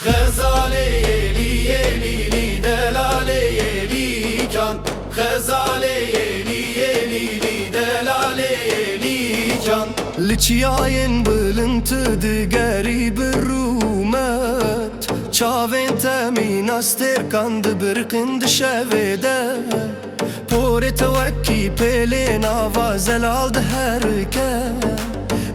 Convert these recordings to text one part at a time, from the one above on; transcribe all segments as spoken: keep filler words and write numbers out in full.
Xezalê yêlî, yêlî, lî, delalê yêlî can. Xezalê yêlî, yêlî, lî, delalê yêlî can. Li çiyayên bilind tu digerî bi rûmet. Çavên te mîna stêrkan dibiriqin di şevê de. Porê te wekî pêlê nava zelal diherike.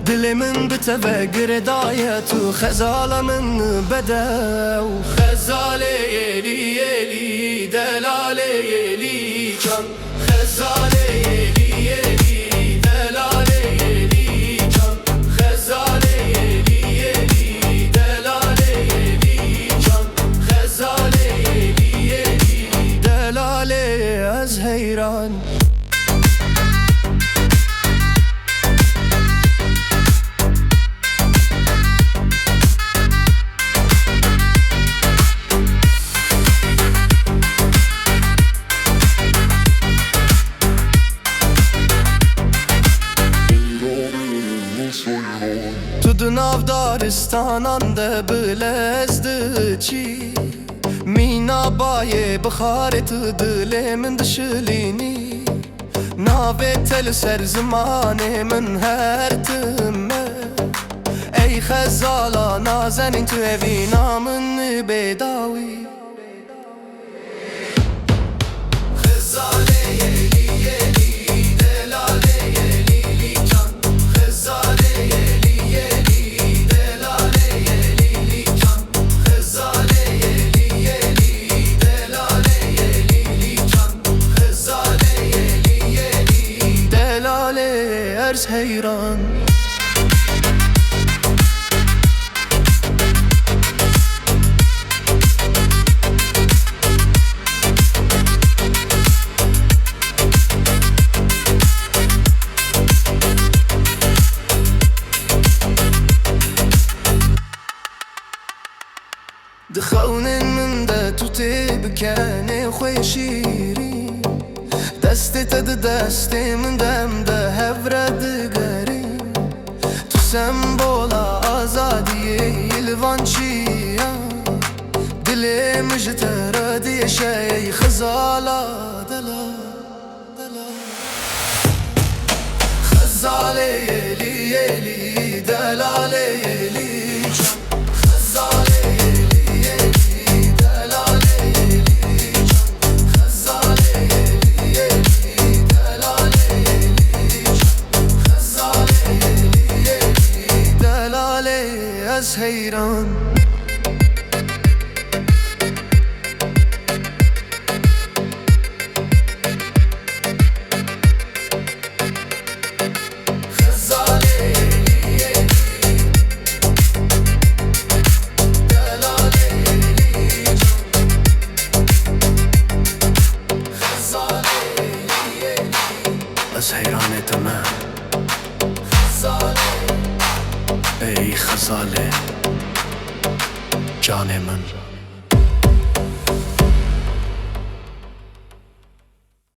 Dilê min bi te ve girêdaye, tu xezala min bedew. Xezalê yêlî, yêlî, delalê yêlî can. Xezalê yêlî, yêlî, delalê yêlî can. Xezalê yêlî, yêlî, delalê yêlî can. Xezalê yêlî, yêlî, delalê ez heyran. Tu di nav daristanan de bi lez diçî. Mîna bayê bixarê tu dilê min dişilînî. Navê te li ser zimanê min her tim e. Ey xezala nazenîn, tu evîna min bêdawî. Xezalê yêlî, yêlî, delalê yêlî can. Xezalê yêlî, yêlî, delalê yêlî can. Xezalê yêlî, yêlî, delalê yêlî can. Xezalê yêlî, yêlî, delalê ez heyran. Di xewnên min de tu tê bi kenê xwe şîrîn. Destê te di destê min de, em de hev re digerîn. Tu sembola azadiyê yî li van çiya. Dilê min ji te re diêşe ey xezala delal. Xezalê yêlî, yêlî, delalê yêlî can. Xezalê yêlî, yêlî, delalê yêlî can. Xezalê yêlî, yêlî, delalê yêlî can. Xezalê yêlî, yêlî, delalê ez heyran. Ez heyranê te me. Ey xezalê canê min.